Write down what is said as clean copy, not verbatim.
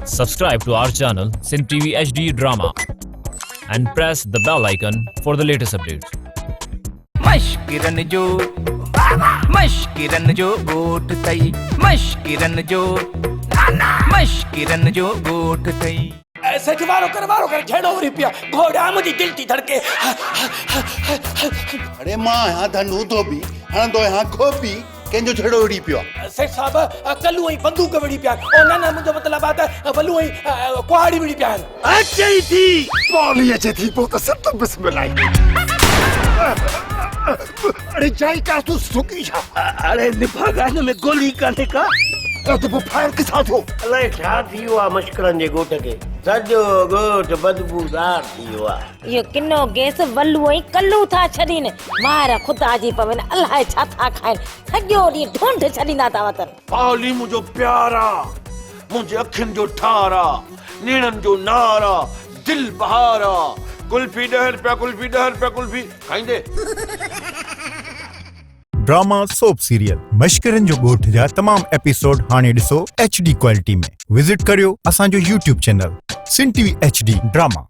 Subscribe to our channel Sindh TV HD Drama and press the bell icon for the latest updates. مشڪرن جو مشڪرن جو ڳوٺ ٿئي مشڪرن جو مشڪرن جو ڳوٺ ٿئي. سيٺ وارو ڪر وارو ڪر جهيڙو وري پيا گهوڙا منهنجي دل ٿي ڌڙڪي. اڙي مان آهيان ڌنو ڌوٻي هڻندو آهيان کوپي. ڪنهن جو جهيڙو وڙهي پيو آ؟ سيٺ صاحب ڪلو ۽ بندوق وڙهي پيا آهن. او نه نه منهنجو مطلب آ ته ولو ۽ ڪهاڙي وڙهي پيا آهن. اچي ٿي. پالي اچي ٿي پوء ته ست بسم الله. اڙي جائي ڪا تون سڪي ڇا؟ اڙي نڀاڳا هن ۾ گولي ڪانهي ڪا؟ ته پوء فائر ڪٿان ٿيو؟ الائي ڇا ٿي ويو آ مشڪرن جي ڳوٺ کي. سڄو ڳوٺ بدبودار ٿي ويو آ. اهو ڪنو گيس ولو ۽ ڪلو ٿا ڇڏين. مار خدا جي پوين الائي ڇا ٿا کائن. سڄو ڏينهن ڍونڍ ڇڏيندا ٿا وتن. پالي منهنجو پيار آ، منهنجي اکين جو ٺار آ، نيڻن جو نار آ، دل بهار آ. قلفي ڏهه رپيا قلفي ڏهه رپيا قلفي کائيندي؟ ڊراما سوپ سيريل مشڪرن جو ڳوٺ جا تمام ايپيسوڊ هاڻي ڏسو ايڇ ڊي ڪوالٽي ۾ وزٽ ڪريو اسان جو YouTube channel Sindh T V H D drama.